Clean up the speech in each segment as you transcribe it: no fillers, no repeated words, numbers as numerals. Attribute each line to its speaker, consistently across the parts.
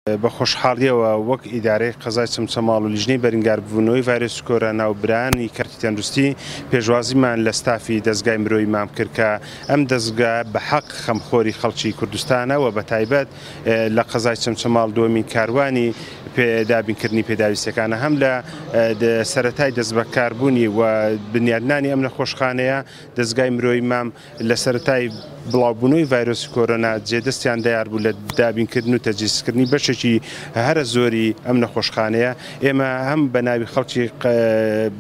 Speaker 1: بە خۆشحاڵیەوە وەک ئیدارەی قەزای چەمچەماڵ و لیژنەی بەرنگاربوونەوەی ڤایرۆسی کۆرۆنا و برایانی کەرتی تەندروستی پێشوازیمان لە ستافی دەزگای مرۆیی مام کرد کە ئەم دەزگا بە حەق خەمخۆری خەڵکی کوردستانە و بەتایبەت لە قەزای چەمچەماڵ دووەمین کاروانی دابینکردنی پێداویستیەکانە هەم لە سەرەتای دەستبەکاربوونی و بنیادنانی ئەم نەخۆشخانەیە دەزگای مرۆیی مام لە سەرەتای بڵاوبوونەوەی ڤایرۆسی کۆرۆنا جێدەستیان دیار بوو لە دابینکردن و تەجهیزکردنی بەشێکی هەرە زۆری ئەم نەخۆشخانەیە. ئێمە هەم بە ناوی خەڵکی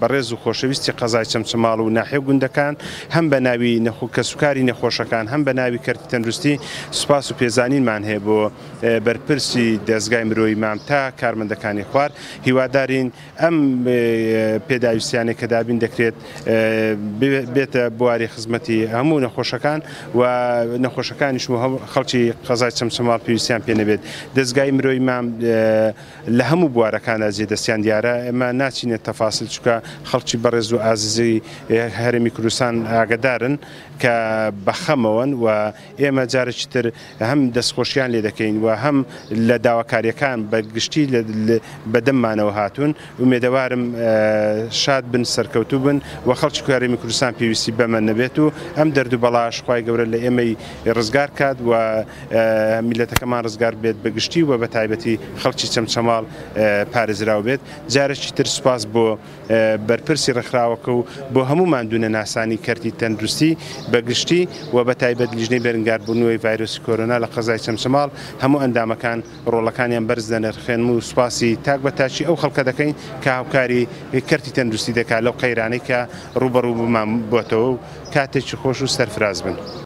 Speaker 1: بەڕێز و خۆشەویستی قەزای چەمچەماڵ و ناحیە و گوندەکان، هەم بە ناوی کەسوکاری نەخۆشەکان، هەم بە ناوی کەرتی تەندروستی سوپاس و پێزانینمان هەیە بۆ بەرپرسی دەزگای مرۆیی مام تا کارمەندەکانی خوار. هیوادارین ئەم پێداویستیانەی کە دابین دەکرێت بێتە بواری خزمەتی هەموو نەخۆشەکان و نەخۆشەکانیش و خەڵکی قەزای چەمچەماڵ پێویستیان پێ نەبێت. دەزگای مرۆی مام لە هەموو بوارەکاندا جێدەستیان دیارە، ئێمە ناچینە تەفاسیل چونکە خەڵکی بەڕێز و ئازیزی هەرێمی کوردستان ئاگەدارن کە بەخەمەوەن و ئێمە جارێکی تر هەم دەستخۆشیان لێ دەکەین و هەم لە داواکارییەکان بە گشتی بە دەممانەوە هاتوون. ئومێدەوارم شاد بن، سەرکەوتوو بن و خەڵکی هەرێمی کوردستان پێویستی بەمە نەبێت و ئەم دەرد و بەڵاش خوای گەورە لە ئێمەی ڕزگار کات و میللەتەکەمان ڕزگار بێت بە گشتی و بە تایبەتی خەڵکی چەمچەماڵ پارێزراو بێت. جارێکی تر سوپاس بۆ بەرپرسی ڕێکخراوەکە و بۆ هەموو ماندوونەناسانی کەرتی تەندروستی بە گشتی و بە تایبەت لیژنەی بەرنگاربوونەوەی ڤایرۆسی کۆرۆنا لە قەزای چەمچەماڵ هەموو ئەندامەکان ڕۆڵەکانیان بەرز دەنرخێنم و سوپاسی تاک بە تاکی ئەو خەڵکە دەکەین کە هاوکاری کەرتی تەندروستی دەکات لەو قەیرانەی کە ڕووبەڕوومان بۆتەوە و کاتێکی خۆش و سەرفراز بن.